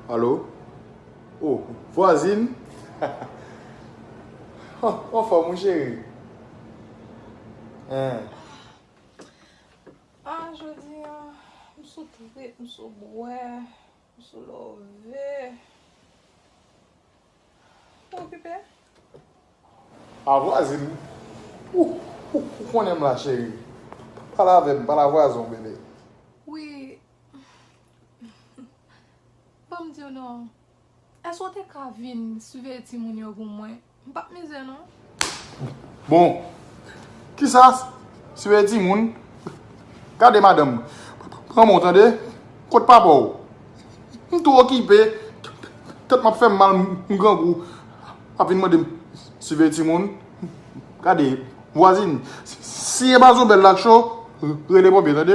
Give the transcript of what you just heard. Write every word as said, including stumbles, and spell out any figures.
Alo? Oh, vwazin? Anfòm, wi, cheri? Hein. Ah, jodi a, m sou trip, m sou bwè, m sou love. Ou okipe? Ah, vwazin, ou, ou, ou konnen m la, cheri. Pale avè m, pale a vwazin w, bebe. Wi. Ban m di w non. Èske w te ka vin siveye timoun yo pou mwen? M p ap mizè non. Bon, kisa? Siveye timoun? Gade madanm, pran men w tande, kot papa w? M tou okipe, tèt m ap fè m mal, m grangou, ap vin mande m siveye timoun. Gade, vwazin, si e bazou bèl la cho, rele ponpye tande.